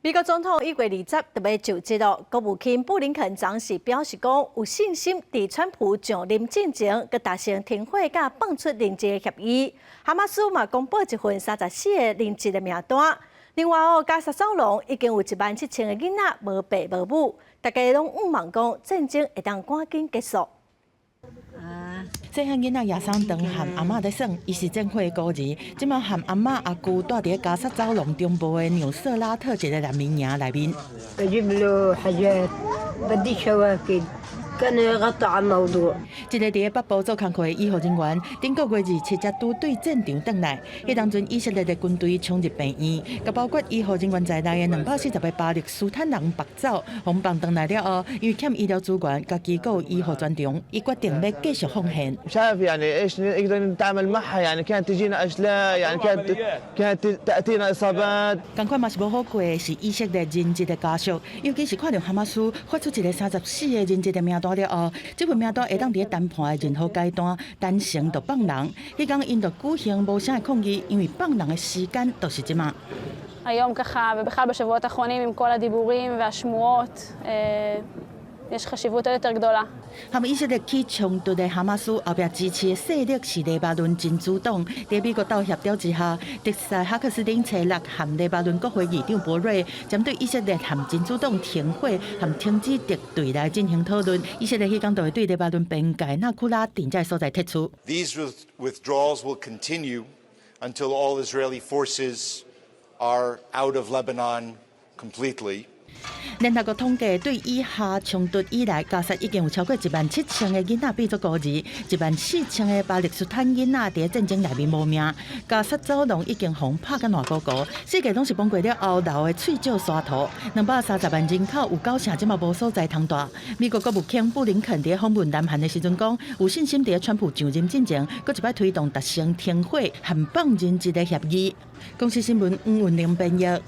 美國總統1月20就欲就職囉，國務卿布林肯昨時表示講，有信心佇川普上任進前，閣達成停火佮放出人質的協議。哈馬斯嘛公布一份34個人質的名單。另外哦，加薩走廊已經有1.7萬個囡仔無爸無母，大家攏向望講戰爭會當趕緊結束。細漢囡仔耶桑當和阿嬤咧耍，伊是戰火的孤兒，這馬和阿嬤阿舅蹛佇加薩走廊中部的紐瑟拉特一個難民營內面。 كان يغطي على الموضوع。這个佇北部做工課的醫護人員，頂個月27才拄對戰場轉來。彼當陣以色列的軍隊衝入病院，共包括醫護人員在內的240個巴勒斯坦人縛走，予放轉來了後，因為欠醫療資源，家己閣有醫護專長，伊決定欲繼續奉獻。 شايف يعني ايش نقدر نتعامل معها يعني كانت تجينا اشلاء يعني كانت تاتينا اصابات。仝款嘛是無好過的是以色列人質的家屬，尤其是看著哈馬斯發出一个34個人質的名單了後，這份名單會當佇談判的任何階段談成就放人。彼工𪜶就舉行無聲的抗議，因為放人的時間就是這馬。 היום ככה, ובכלל בשבועות האחרונים עם כל הדיבורים והשמועות, יש חשיבות עוד יותר גדולה. 和以色列起衝突的哈馬斯後壁支持的勢力是黎巴嫩真主黨。佇美國鬥協調之下，德賽哈克斯汀初六和黎巴嫩國會議長博瑞針對以色列和真主黨停火和停止敵對來進行討論。以色列彼工就會對黎巴嫩邊界納庫拉鎮這所在撤出。 These withdrawals will continue until all Israeli forces are out of Lebanon completely. 聯合國統計，對以哈衝突以來，加薩已經有超過1.7萬個囡仔變做孤兒，1.4萬個巴勒斯坦囡仔佇戰爭內面無命。加薩走廊已經予拍甲爛糊糊，四界攏是崩潰了後留的碎石沙塗。230萬人口有九成這馬無所在通蹛。美國國務卿布林肯佇訪問南韓的時陣講，有信心佇川普上任進前，閣一擺推動達成停火和放人質的協議。公視新聞黃雲玲編譯。